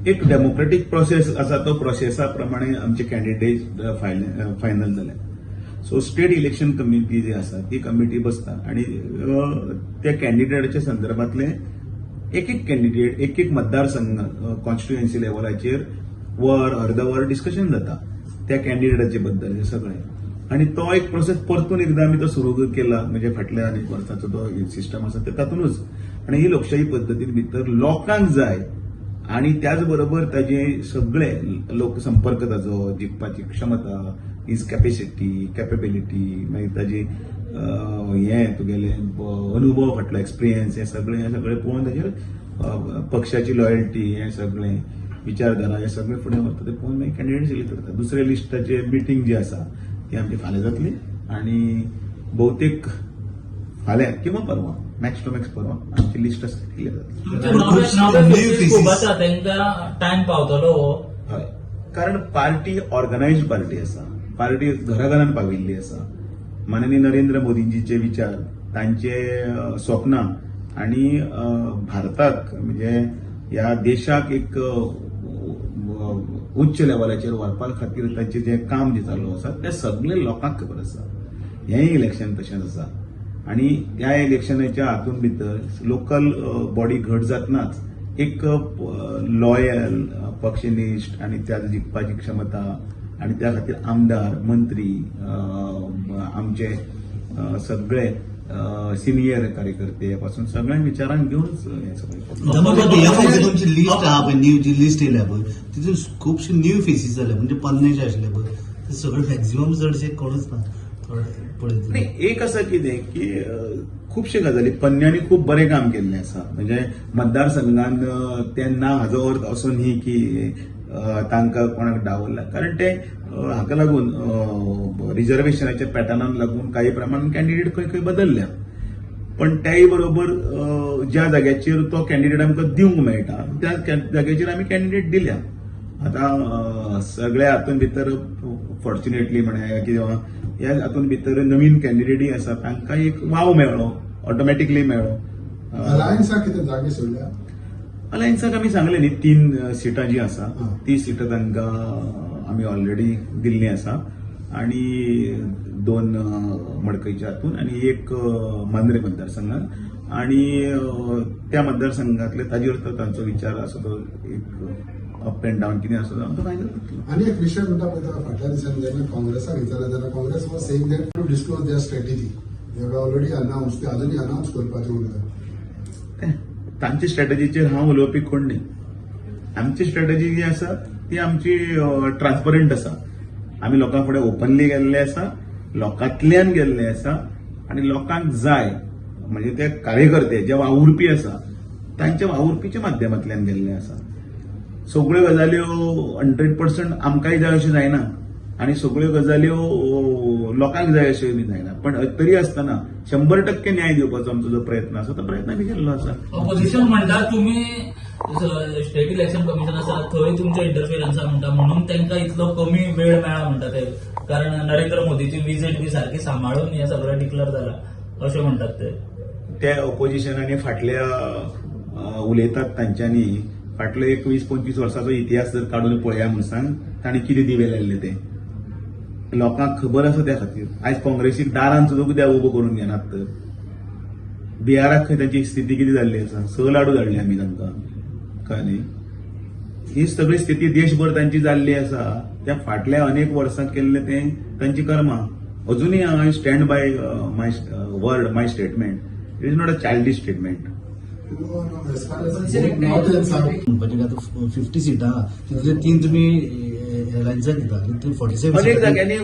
एक democratic process आसा, तो प्रोसेसा प्रमाणे आमचे कॅन्डिडेट फायनल जाले. सो स्टेट इलेक्शन कमिटी जी आसा ती कमिटी बसता आणि त्या कॅन्डिडेटाच्या संदर्भातले एक एक कॅन्डिडेट, एक एक मतदारसंघ, कॉन्स्टिट्युएन्सी लेवलाचेर वर अर्द वर डिस्कशन जाता त्या कॅन्डिडेटाचे बद्दल हे सगळें. आणि तो एक प्रोसेस परतून एकदा आमी तो सुरू केला, म्हणजे फाटल्या अनेक वर्सांचो तो सिस्टम आसा ते तातूंतच. आणि ही लोकशाही पद्दतीन भितर लोकांक जाय आणि त्याच बरोबर ताजे सगळे लोकसंपर्क, ताजो जिखपाची क्षमता, his capacity, capability, मागीर ताजी हें तुगेलें अनुभव, फाटलो एक्सपिरियन्स, हें सगळें पळोवन ताजेर पक्षाची लॉयल्टी, हें सगळें विचारधारा, हें सगळें फुडें व्हरता. ते पळोवन मागीर कॅन्डिडेट सिलेक्ट करता. दुसऱ्या लिस्टाचे मिटींग जी आसा ती आमची फाल्यां जातली आणि बहुतेक फाल्यां किंवा परवा, मॅक्स टू मॅक्स परवा, आमची लिस्ट आसा क्लियर जातली. तुमचे पण नवे खूपशी नवे new faces खूब faces. आसा, तांकां टायम पावतलो हो? हय, कारण पार्टी ऑर्गनायज्ड पार्टी आसा, पार्टी घराघरान पाविल्ली आसा. माननीय नरेंद्र मोदींजीचे विचार, तांचे स्वप्नां आणि भारताक, म्हणजे ह्या देशाक एक उच्च लेवलाचेर व्हरपा खातीर तांचें जें काम जें चालू आसा तें सगळें लोकांक खबर आसा. हेंय इलेक्शन तशेंच आसा आणि ह्या इलेक्शनाच्या हातून भितर लोकल बॉडी घट जातनाच एक लॉयल, पक्षनिश्ठ आणि त्या जिखपाची क्षमता आणि त्या खातीर आमदार, मंत्री, आमचे सगळे सिनियर कार्यकर्ते पासून सगळ्यांक विचारांक घेवनच हें सगळें करता. जमा ह्या फावटी तुमची लिस्ट आहा पळय, न्यू जी लिस्ट येयल्या पळय, तितून खुबशे न्यू फेसीस जाले. म्हणजे पन्नेचे आशिल्ले पळय ते सगळे मॅक्झिमम चडशे कोणूच ना थोडे पळयत. नाही, एक आसा कितें की खुबशे गजाली पन्न्यांनी खूब बरें काम केल्लें आसा. म्हणजे मतदारसंघान तें ना हाजो अर्थ असो न्ही की तांकां कोणाक डावलला, कारण ते हाका लागून रिजर्वेशनाच्या पॅटर्नाक लागून काही प्रमाणात कॅन्डिडेट खंय खंय बदलल्या. पण त्याय बरोबर ज्या जाग्याचेर तो कॅन्डिडेट आमकां दिवंक मेळटा त्या जाग्याचेर आमी कॅन्डिडेट दिल्या. आतां सगळ्या हातून भितर फॉर्च्युनेटली म्हणया किंवा ह्या हातून भितर नवीन कॅन्डिडेटय आसा, तांकां एक वाव मेळ्ळो, ऑटोमॅटिकली मेळ्ळो. अलायन्साक कितें जागे सोडल्या? अलायन्साक आमी सांगलें न्ही, तीन सिटां जी आसा ती सिटां तांकां आमी ऑलरेडी दिल्ली आसा आणि दोन मडकयच्या हातून आणि एक मांद्रे मतदारसंघात. आणि त्या मतदारसंघातले ताजेर तो तांचो विचार आसा, तो एक अप अँड डावन कितें आसा तो आमकां फायनल जातलो. आनी एक विशय म्हणटा पळय, फाटल्या दिसांनी जेन्ना काँग्रेसाक विचारलें तेन्ना Congress was saying that to disclose their strategy, they have already announce, ते अजूनय अनाउन्स करपाचें उरता. तांचे स्ट्रॅटजीचेर हांव उलोवपी कोण न्ही. आमची स्ट्रॅटजी जी आसा ती आमची ट्रान्सपरंट आसा. आमी लोकां फुडें ओपनली गेल्ले आसा, लोकांतल्यान गेल्ले आसा आनी लोकांक जाय म्हणजे ते कार्यकर्ते जे वावुरपी आसा तांच्या वावुरपीच्या माध्यमांतल्यान गेल्ले आसा. सगळ्यो गजाल्यो 100% आमकांय जाय अशें जायना आनी सगळ्यो गजाल्यो लोकांक जाय अश्यो बी जायना, पण तरी आसतना 100% न्याय दिवपाचो आमचो जो प्रयत्न आसा तो प्रयत्न आमी केल्लो आसा. ऑपोजिशन म्हणटा तुम्ही स्टेट इलेक्शन कमिशन आसा थंय तुमचे इंटरफिरन्स म्हणटा, म्हणून तांकां इतलो कमी वेळ मेळ्ळा म्हणटा ते, कारण नरेंद्र मोदीची विजीट बी सारकी सांबाळून हे सगळें डिक्लेअर जाला अशें म्हणटात ते. त्या ऑपोजिशनांनी फाटल्या उलयतात तांच्यांनी फाटले एक 20-25 वर्साचो इतिहास जर काडून पळया म्हूण सांग, तांणी कितें दिवे लायल्ले ते लोकांक खबर आसा. त्या खातीर आयज काँग्रेसीक दारान सुद्दां कित्याक उबो करून घेनात? तर बिहाराक खंय तांची स्थिती कितें जाल्ली आसा, स लाडू धाडले आमी तांकां, कळ्ळें न्ही? ही सगळी स्थिती देशभर तांची जाल्ली आसा. त्या फाटल्या अनेक वर्सां केल्ले तें तांची कर्मां. अजुनूय I stand by my word, my statement. It is not a childish statement. As far as north and south म्हणपाचें आतां 50 सिटां आहा, तितूंतले तीन तुमी अलायन्साक दिता आनी 47 अनेक जाग्यांनी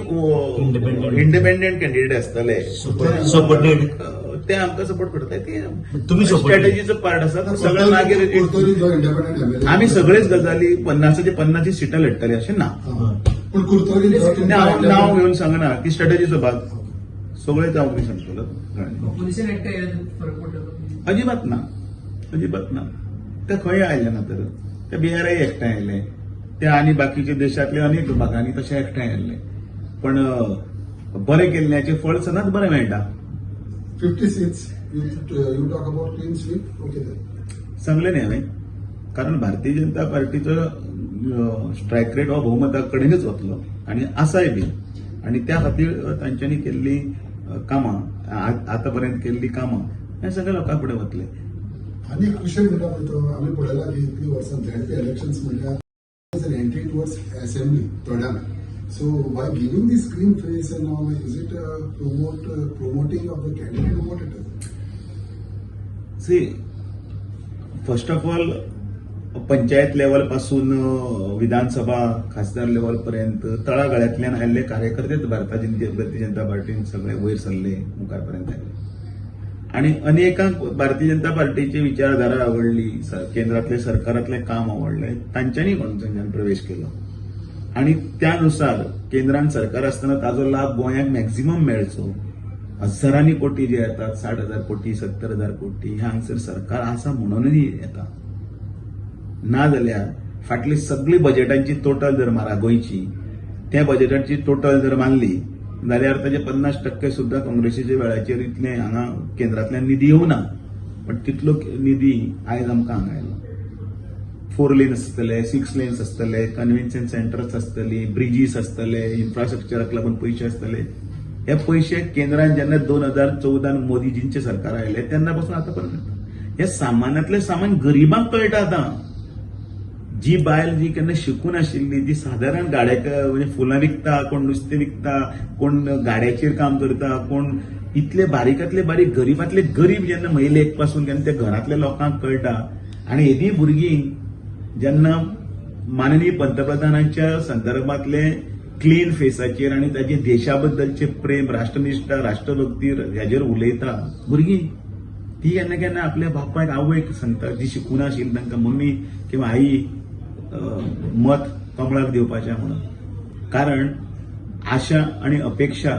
Independent. Independent candidate आसतले. सपोर्टेड. ते आमकां सपोर्ट करता ते. तुम्ही support. स्ट्रॅटजीचो पार्ट आसा सगळे. मागीर कुरतरी जो इंडिपेंडंट एमएलए आमी सगळेच गजाली 50चे 50 सिटां लढटले अशें ना. पूण कुरतरी हांव नांव घेवन सांगना की स्ट्रॅटजीचो भाग सगळेच हांव तुमी सांगतलो, कळ्ळें? ऑपोजिशन एकठांय येयल्यार फरक पडटलो? अजिबात ना, अजिबात ना. ते खंय आयले ना तर ते बिहारय एकठांय आयले ते आनी बाकीचे देशांतले अनेक भागांनी तशे एकठांय आयले, पण बरें केल्ल्याचें फळ सदांच बरें मेळटा. 50 seats, you talk about clean sweep, okay? सांगलें न्ही हांवें. कारण भारतीय जनता पार्टीचो स्ट्रायक रेट हो बहुमता कडेनच वतलो आनी आसाय बी आनी त्या खातीर तांच्यांनी केल्ली कामां, आतां पर्यंत केल्ली कामां हें सगळें लोकां फुडें वतलें. आनी एक विशय म्हणटा पळय तो आमी पळयला की इतली वर्सां झेडपी इलेक्शन्स म्हणल्यार एंट्री टुवर्ड्स असेंब्ली थोड्यांक. So by giving this clean face and all, is it promoting of the candidate, what it is? See, first of all, panchayat level पासून विधानसभा, खासदार लेवल पर्यंत तळागाळ्यांतल्यान आयिल्ले कार्यकर्तेच भारतीय जनता पार्टीन सगळे वयर सरले, मुखार पर्यंत आयले आनी अनेकांक भारतीय जनता पार्टीची विचारधारा आवडली, केंद्रातले सरकारातले काम आवडले, तांच्यांनी तांच्यानी प्रवेश केलो आनी त्यानुसार केंद्रान सरकार आसतना ताजो लाभ गोंयाक मॅक्झिमम मेळचो. हजारांनी कोटी जे येतात, 60,000 कोटी, 70,000 कोटी, हे हांगसर सरकार आसा म्हणूनय येता. ना जाल्यार फाटली सगळी बजेटांची टोटल जर मारा गोंयची, त्या बजेटाची टोटल जर मारली जाल्यार ताजे 50% सुद्दां काँग्रेसीच्या वेळाचेर इतलें हांगा केंद्रांतल्यान निधी येवना, पण तितलो निधी आयज आमकां हांगा आयलो. 4 लेन्स आसतले, 6 लेन्स आसतले, कन्व्हेन्शन सेंटर्स आसतली, ब्रिजीस आसतले, इन्फ्रास्ट्रक्चराक लागून पयशे आसतले. हे पयशे केंद्रान जेन्ना 2014 मोदीजींचे सरकार आयले तेन्ना पासून आतां पर्यंत हे सामान्यांतले सामान्य गरिबांक कळटा. आतां जी बायल जी केन्ना शिकून आशिल्ली, जी सादारण गाड्याक म्हणजे फुलां विकता, कोण नुस्तें विकता, कोण गाड्याचेर काम करता, कोण इतले बारीकांतले बारीक गरीबांतले गरीब जेन्ना महिलेक पासून केन्ना त्या घरांतल्या लोकांक कळटा. आनी येदी भुरगीं जेन्ना माननीय पंतप्रधानांच्या संदर्भातले क्लीन फेसाचेर आनी ताजे देशा बद्दलचे प्रेम, राष्ट्रनिश्ठा, राष्ट्रभक्ती हेजेर उलयता भुरगीं, ती केन्ना केन्ना आपल्या बापायक आवयक सांगता, जी शिकून आशिल्ली तांकां, मम्मी किंवा आई, मत कमळाक दिवपाचें म्हणून. कारण आशा आनी अपेक्षा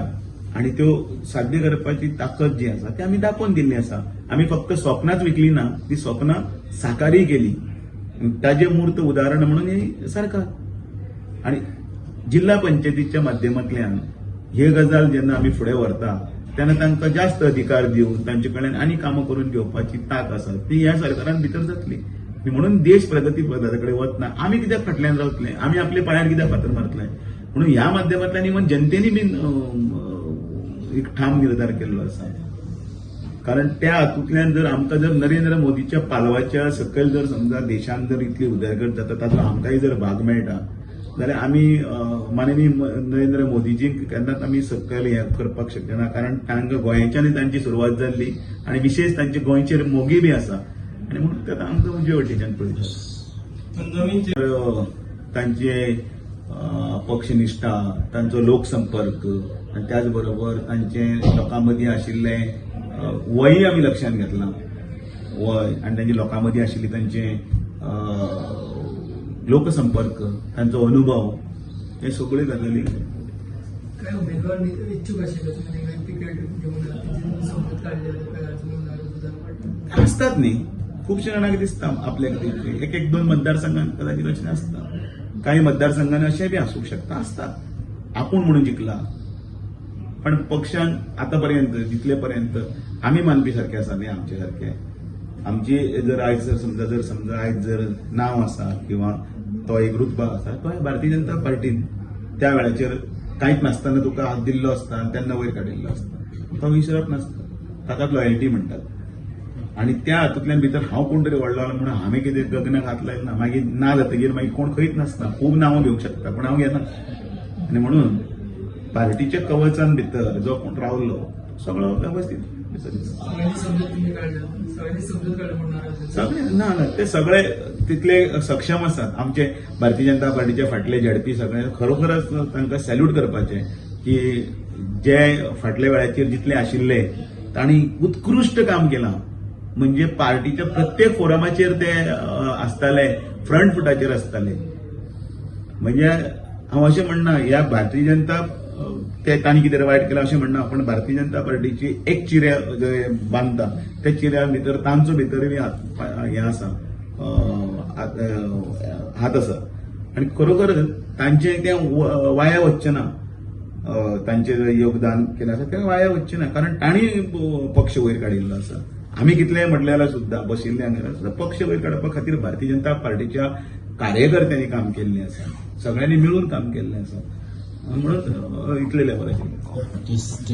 आनी त्यो साध्य करपाची ताकद जी आसा ती आमी दाखोवन दिल्ली आसा. आमी फक्त स्वप्नाच विकली ना, ती स्वप्नां साकारय केली. ताजें मूर्त उदाहरण म्हणून हे सरकार आनी जिल्हा पंचायतीच्या माध्यमांतल्यान हे गजाल जेन्ना आमी फुडें व्हरता तेन्ना तांकां जास्त अधिकार दिवन तांचे कडल्यान आनी कामां करून घेवपाची तांक आसा ती ह्या सरकारान भितर जातली. म्हणून देश प्रगती पथा कडेन वतना आमी कित्याक फाटल्यान रावतले, आमी आपल्या पांयार कित्याक फातर मारतले? म्हणून ह्या माध्यमांतल्यान इवन जनतेनी बीन एक ठाम निर्धार केल्लो आसा. कारण त्या हातूंतल्यान जर आमकां जर नरेंद्र मोदीच्या पालवाच्या सकयल जर समजा देशान जर इतली उदरगत जाता ताचो आमकांय जर भाग मेळटा जाल्यार आमी माननीय नरेंद्र मोदीजींक केन्नाच आमी सकयल हें करपाक शकना. कारण तांकां गोंयच्यानय तांची सुरवात जाल्ली आनी विशेश तांचे गोंयचेर मोगी बी आसा आनी म्हणून ते आमकां उजवे वटेच्यान पळयतात. तांचे पक्षनिश्ठा, तांचो लोकसंपर्क आनी त्याच बरोबर तांचे लोकां मदीं आशिल्लें वय आमी लक्षांत घेतलां, वय आनी तांचे लोकां मदीं आशिल्ले तांचे लोकसंपर्क, तांचो अनुभव, हे सगळे गजाली. काय उमेदवार इच्छुक आशिल्ले तुमी तिकेट घेवंक ना, तेजी समजूत काडली काय अजून नाराज आसतात न्ही, खुबशे जाणांक दिसता आपल्याक ते एक एक दोन मतदारसंघात कदाचित अशें आसता, काही मतदारसंघांनी अशें बी आसूंक शकता, आसतात आपूण म्हणून जिखला. पण पक्षान आतां पर्यंत जितले पर्यंत आमी मानपी सारके आसा न्ही, आमचे सारके आमची जर आयज जर समजा जर समजा आयज जर नांव आसा किंवा तो एक रुतबा आसा तो भारतीय जनता पार्टीन त्या वेळाचेर कांयच नासतना तुका हात दिल्लो आसता आनी तेन्ना वयर काडिल्लो आसता, तो विसरप नासता, ताकाच लॉयल्टी म्हणटात. आनी त्या हातूंतल्यान भितर हांव कोण तरी व्हडलो जालो म्हणून हांवें कितें गगनाक हात लायलो ना, मागीर ना जातकीर मागीर कोण खंयच नासता, खूब नांवां घेवंक शकता पूण हांव घेना. आनी म्हणून पार्टीच्या कवचान भितर जो कोण रावलो सगळो वेवस्थीत. सगळे ना ना ते सगळे तितले सक्षम आसात. आमचे भारतीय जनता पार्टीचे फाटले झेडपी सगळे खरोखरच तांकां सॅल्यूट करपाचें की जे फाटल्या वेळाचेर जितले आशिल्ले तांणी उत्कृश्ट काम केलां. म्हणजे पार्टीच्या प्रत्येक फोरमाचेर ते आसताले, फ्रंट फुटाचेर आसताले. म्हणजे हांव अशें म्हणना ह्या भारतीय जनता ते तांणी कितें वायट केलां अशें म्हणना, पूण भारतीय जनता पार्टीची एक चिऱ्या जे बांदता त्या चिऱ्या भितर तांचो भितर बी हें आसा, हात आसा. आनी खरोखर तांचें तें वाया वचचें ना, तांचें योगदान केलें आसा तें वाया वचचें ना, कारण तांणी पक्ष वयर काडिल्लो आसा. आमी कितलेय म्हटलें जाल्यार सुद्दां बशिल्ले हांगा सुद्दां पक्ष वयर काडपा खातीर भारतीय जनता पार्टीच्या कार्यकर्त्यांनी काम केल्लें आसा, सगळ्यांनी मेळून काम केल्लें आसा, म्हणून इतले लेवल आशिल्लें. Just